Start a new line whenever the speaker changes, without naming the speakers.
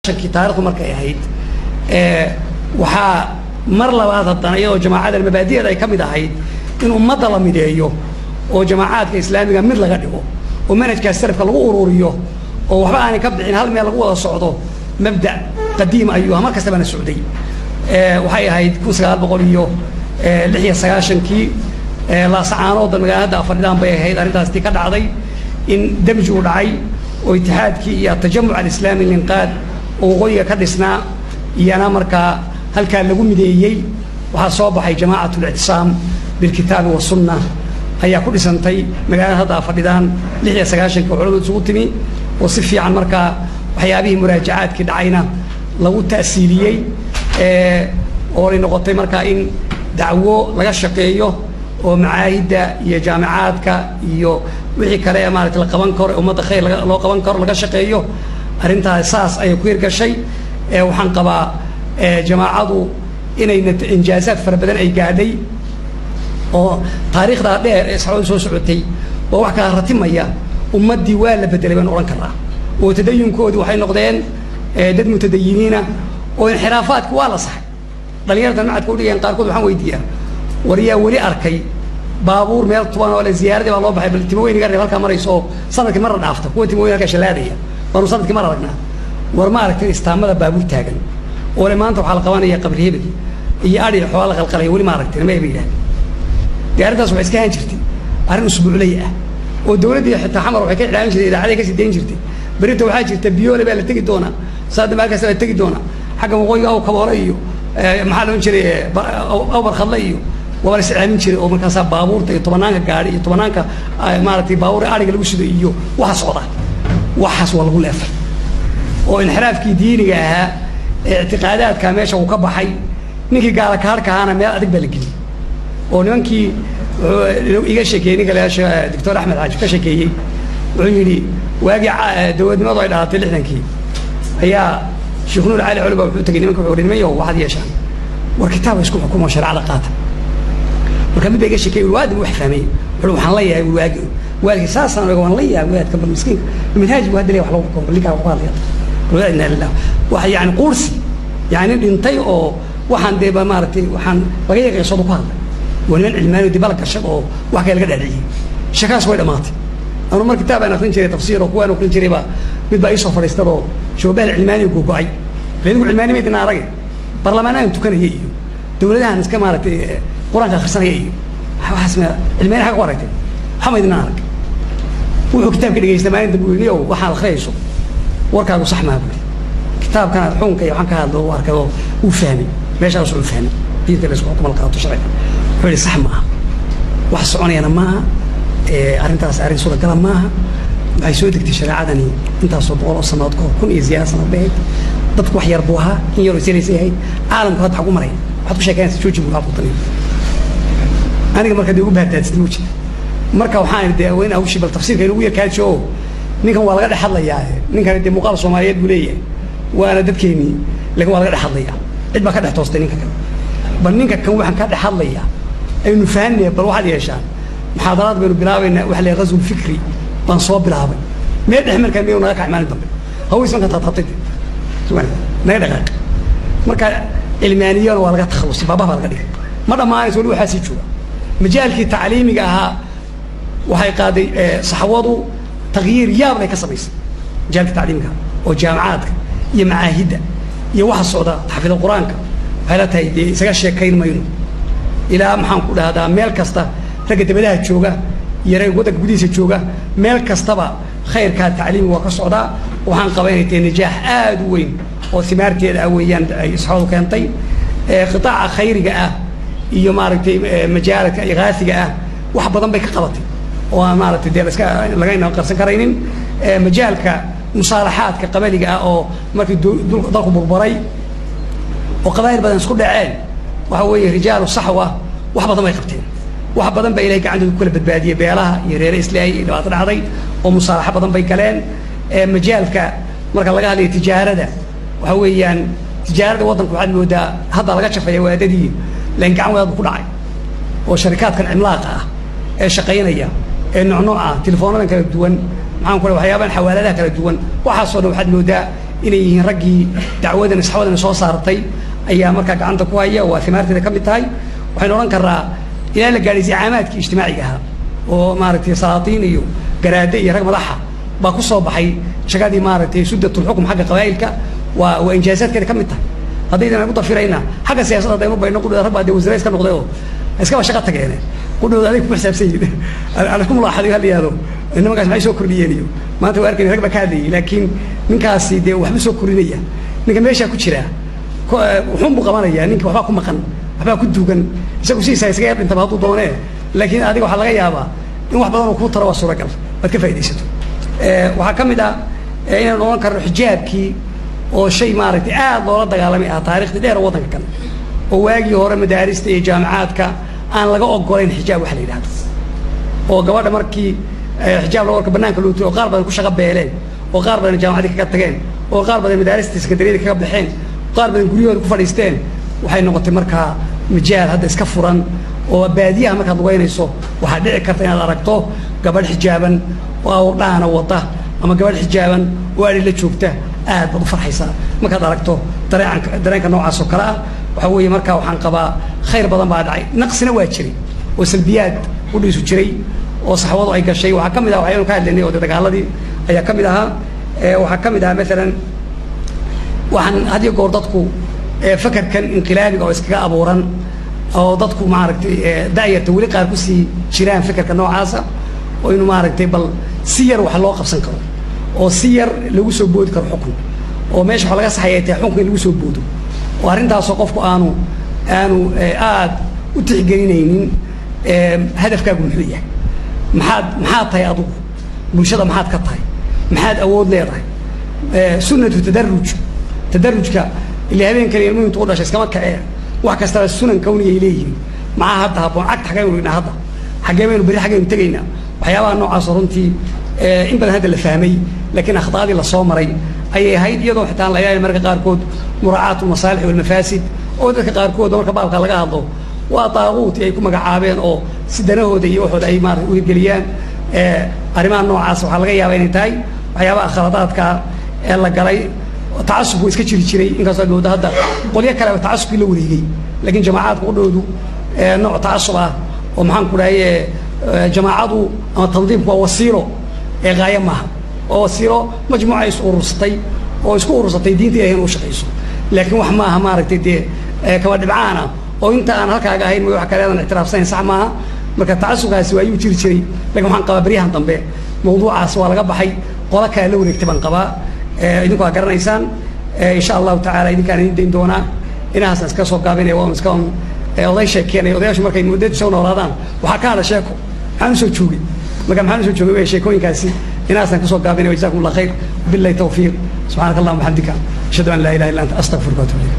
Kii taarikhdu markay ahayd, waxaa mar labaad haddana, iyadoo jamaacada mabaadi'da ay ka mid ahayd in ummadda la mideeyo oo jamaacaadka islaamiga mid laga dhigo oo manhajkaas salafka lagu ururiyo oo waxba aanay ka bixin, hal meel lagu wada socdo, mabda' qadiim ayuu ahaa, mar kastabana socday. Waxay ahayd 1996-kii, Laasacaanooda, magaalada Afardhidaan bay ahayd arrintaasti ka dhacday, in damji uu dhacay oo itixaadkii iyo atajamuc alislaami linqaad oo waqooyiga ka dhisnaa iyana markaa halkaa lagu mideeyey. Waxaa soo baxay Jamaacat Alictisaam Bilkitaabi Wasunna ayaa ku dhisantay magaalada hadda Afadhidaan 96-ka, culamadu isugu timi oo si fiican markaa waxyaabihii muraajacaadkii dhacayna lagu ta'siiliyey, oonay noqotay markaa in dacwo laga shaqeeyo oo macaahidda iyo jaamicaadka iyo wixii kale ee maarata la qaban karo, ummadda khayr loo qaban karo, laga shaqeeyo. Arrintaas saas ayay ku hirgashay. Waxaan qabaa jamaacadu inay injaazaad fara badan ay gaadhay, oo taariikhdaa dheer ee saxaabadu soo socotay waa wax kala ratimaya. Ummaddii waa la bedelay baynu odhan karnaa, oo tadayunkoodii waxay noqdeen dad mutadayiniina, oo inxiraafaadki waa la saxay. Dhalinyarta macadka udhigayaan qaarkood waxaan weydiiyaa: war yaa weli arkay baabuur meel tuban oo le ziyaaradii baa loo baxay, bal timo weyn iga reeb halkaa marayso oo sanadkii marna dhaafta, kuwa timo weyn halkaa shalaadaya baanu sanadkii mar aragnaa. War ma aragtin istaamada baabuur taagan oo le maanta waxaa la qabanaya qabri hebel iyo adhi xoola la qalqalaya? Weli ma aragtin? Ma ba yidhahdeen. Dee arrintaas waxay iska ahaan jirtay arrin usbuucley ah, oo dawladdii xitaa Xamar waxay ka iclaamin jirtay, idaacaday ka sii dayn jirtay: berito waxaa jirta Biyoole baa la tegi doonaa, saadamba halkaas la tegi doonaa, xagga waqooyiga aw Kaboole iyo maxaa la odhan jiray, Awbar Khadle iyo waa la is iclaamin jiray, oo markaasaa baabuurta iyo tobanaanka gaari iyo tobanaanka maaragtay baabuur ariga lagu sido iyo waxa socda. Waxaas waa lagu leefay, oo inxiraafkii diiniga ahaa ee ictiqaadaadka meesha uu ka baxay. Ninkii gaala kaarhka ahaana meel adag baa la geliyey, oo nimankii wuxuu iga sheekeeyey ninka la Doctor Axmed Xaaji ka sheekeeyey, wuxuu yidhi waagii dowladnimadu ay dhalatay 60-kii ayaa Sheekh Nuur Cali Coli baa wuxuu tegey nimanka. Wuxuu niman yahow, waxaad yeeshaan, war kitaab isku xukumo, shareecada qaata. Marka mid baa iga sheekeeyey, waadi wax fahmay, wuxuu waxaan la yahay waagi waalkii saasaan oga, waan la yahay wadaadka, bal miskiinka minhaaj buu hadda leeyahay wax lagu xukumo, ninkaa wax ku hadlaya, inna lilah, wax yani quursi, yani dhintay oo waxaan dee ba maaragtay waxaan laga yaqeysoodu ku hadlay, waa niman cilmaani dibala gashay oo wax kale laga dhaadhiciyey. Sheekaas way dhamaatay. Anu mar kitaab aan akrin jiray tafsiir oo kuwaan akrin jiray baa mid baa iisoo fadhiistadoo shoobaha cilmaaniga gogo'ay. Adigu cilmaani maydina arage, barlamaanahan tukanaya iyo dawladahan iska maaragtay qur-aanka akhrisanaya iyo waxaas cilmaani xagga ku aragtay, waxa maydina arag. Wuxuu kitaabka dhegeysta maalin dambe uu yidhi: waxaad akhriyayso warkaagu sax maa buri, kitaabkanaad xukunka iyo waxaan ka hadlo u arkay oo uu fahmay meeshaas, uu fahmay diinta la isku xukumo, la qaato sharciga. Wuxuu yidhi: sax maaha, wax soconayana maaha, arrintaas arrin suuragala maaha. Waxay soo degtay shareecadani intaasoo boqol oo sannadood kahor, 1000 iyo ziyaada sanad bay ahayd. Dadku wax yar buu ahaa, in yaroo isiraysay ahayd. Caalamku hadda xagu maraya, waxaad ku sheekeynaysa jooji buu halku taniyo. Aniga marka dee ugu baardaadsid muuji. Marka waxaan idhi dee in hawshii bal tafsiirka inugu yarkaajo oo ninkan waa laga dhex hadlayaa. Ninkan dee muuqaal Soomaaliyeed buu leeyahay, waana dadkeenii, laakiin waa laga dhex hadlayaa, cid baa ka dhex toostay ninka kan. Bal ninka kan waxaan ka dhex hadlayaa aynu fahanaya. Bal waxaad yeeshaan muxaadaraad baynu bilaabaynaa, waxa la ghazwul fikri baan soo bilaabay meel dhex. Markaa miyu naga kacay maalin dambe hawiis markaan taataabtay naga dhaqaaq. Marka cilmaaniyana waa laga takhalusay, baabah baa laga dhigay, ma dhammaanayso, wali waxaa sii jooga. Majaalkii tacliimiga ahaa waxay qaaday saxwadu tagyiir yaab lay ka samaysay majaalka tacliimka, oo jaamacaadka iyo macaahidda iyo waxa socda taxfiid qur-aanka waxay la tahay dee isaga sheekayn mayno. Ilaa maxaan ku dhahdaa, meel kasta ragga dabadaha jooga iyo ragga waddanka gudihiisa jooga, meel kastaba khayrkaa tacliimi waa ka socdaa. Waxaan qaba inay tahay najaax aad u weyn oo himaarteeda ah weeyaan ay saxwadu keentay. Qitaaca khayriga ah iyo maaragtay majaalka igaasiga ah wax badan bay ka qabatay oo aan maaragtay dee laska laga qarsan karaynin. Majaalka musaalaxaadka qabaliga ah, oo markii dalku burburay oo qabaa'il badan isku dhaceen, waxa weeye rijaalu saxwa wax badan bay qabteen, wax badan baa Ilahay gacantooda ku kala badbaadiyey beelaha iyo reere islaayay iyo dhibaato dhacday, oo musaalaxo badan bay galeen. Majaalka marka laga hadlayo tijaarada, waxa weeyaan tijaarada waddanka waxaad moodaa hadda laga jafaya waadadii, laakiin gacan wadaad bu ku dhacay, oo sharikaadkan cimlaaqa ah ee shaqaynaya ee noocnooc ah, telefoonadan kala duwan, maxaan ku waxyaabahan xawaaladaha kala duwan, waxaasoo dhan waxaad moodaa Inay yihiin raggii dacwadan saxwadan soo saartay ayaa markaa gacanta ku haya, waa himaarteeda ka mid tahay. Waxaynu odhan karraa ilaa la gaadhay zicaamaadkii ijtimaaciga ahaa oo maaragtay salaatiin iyo garaade iyo rag madaxa baa ku soo baxay jagadii maaragtay suddatulxukm xagga qabaa'ilka. Waa injaazaadkeeda ka mid tahay. Haddaydan ku dafirayna xagga siyaasadda haddaynu bayno qudhooda, rag baa dee wasiira iska noqday oo iskaba shaqa tageene, qudhooda aday ku xisaabsan yihin. Aan isku mulaaxadayo hal yihahdo nimankaas maxay soo kordhiyeen? Iyo maanta waa arkayna rag baa ka hadlayay, laakiin ninkaasi dee waxba soo kordhinaya. Ninka meeshaa ku jira wuxuun buu qabanayaa, ninka waxbaa ku maqan, waxbaa ku duugan, isagu sidiisa iskaga yar dhintaba hadduu doonee, laakiin adiga waxaa laga yaabaa in wax badan oo kuu taro waa suuragal waad ka faaidaysato. Waxaa ka mid ah inaynu odhan karno xijaabkii oo shay maaragtay aad loola dagaalamay ah taariikhdii dheer oo waddanka kan, oo waagii hore madaarista iyo jaamicaadka aan laga ogolayn xijaab waxa la yidhahdo, oo gabadha markii xijaab laga warka banaanka loo tiro, oo qaar badan ku shaqo beeleen, oo qaar badan jaamacadii kaga tageen, oo qaar badan madaarista sekandariyada kaga baxeen, qaar badan guryahooda ku fadhiisteen. Waxay noqotay markaa majaal hadda iska furan, oo baadiyaha markaad lugeynayso waxaa dhici karta inaad aragto gabadh xijaaban oo awrdhaana wada ama gabadh xijaaban oo adhi la joogta. Aad baad u farxaysaa markaad aragto dareenka dareenka noocaas oo kale ah. Waxaa weeye marka waxaan qabaa khayr badan baa dhacay, naqsina waa jiray oo salbiyaad u dhiisu jiray oo saxwadu ay gashay. Waxaa ka mid ah waxaynu ka hadlaynay oo dee dagaaladii ayaa ka mid ahaa. Waxaa ka mid ahaa maalan waxaan had iyo goor dadku fakarkan inqilaabiga oo iskaga abuuran, oo dadku maaragtay da'yarta weli qaar kusii jiraan fikirka noocaasa, oo inuu maaragtay bal si yar wax loo qabsan karo oo si yar lagu soo boodi karo xukun, oo meesha waxa laga saxaya ay tahay xukunka in lagu soo boodo, oo arrintaasoo qofku aanu aad u tixgelinaynin hadafkaagu muxuu yahay, maxaad tahay adugu, bulshada maxaad ka tahay, maxaad awood leedahay. Sunatu tadaruj, tadarujka ila habeenkan ilmuhu intuu u dhashay iskama kacee, wax kastaba sunan kawniyay leeyihiin. Maxaa hadda habboon? Cagta xaggaynu dhignaa hadda? Xaggee baynu berri xaggaynu tegaynaa? Waxyaabaha noocaasoo runtii in badan hadda la fahmay, laakiin akhtaadii lasoo maray ayay ahayd, iyadoo xitaa aan la ilaalin marka qaarkood muraacaat almasaalix walmafaasid, oo dadka qaarkood marka baabka laga hadlo waa daaquut ay ku magacaabeen oo si danahooda iyo waxooda ay maarata u hirgeliyaan. Arrimaha noocaas waxaa laga yaabaa inay tahay waxyaabaha khaladaadka ee la galay. Tacasubku iska jiri jiray, inkastoo aad moodo hadda qolyo kale tacasubkii la wareegay, laakiin jamacaadka qudhoodu nooc tacasub ah oo maxaan ku dhahay jamaacadu ama tandiimku waa wasiilo ee qaayo maaha, waa wasiilo majmuuca is urursatay oo isku urursatay diinta Ilahay in u shaqayso, laakiin wax maaha maaragtay dee kaba dhibcaana oo inta aan halkaaga ahayn wax kale aadan ictiraafsanayn, sax maaha. Marka tacasubkaasi waa ayuu jiri jiray, lakin waxaan qabaa beryahan dambe mawduucaas waa laga baxay, qola kale la wareegtay baan qabaa. Idinku waa garanaysaan, insha Allahu tacaala idinkaan idin dayn doonaa. Inahaasaan iska soo gaabinaya, waa iska oday sheekeenaya. Odayaashu markay muddo soo noolaadaan waxaa ka hadha sheeko, maxaan usoo joogay? Marka maxaan usoo joogay wey sheekooyinkaasi. Inahaasaan kusoo gaabinaya. Jazakum Allah khayr, billahi tawfiiq. Subxaanaka allahuma bixamdika, ashhadu an laa ilaha illa anta, astagfiruka wa atubu ilayk.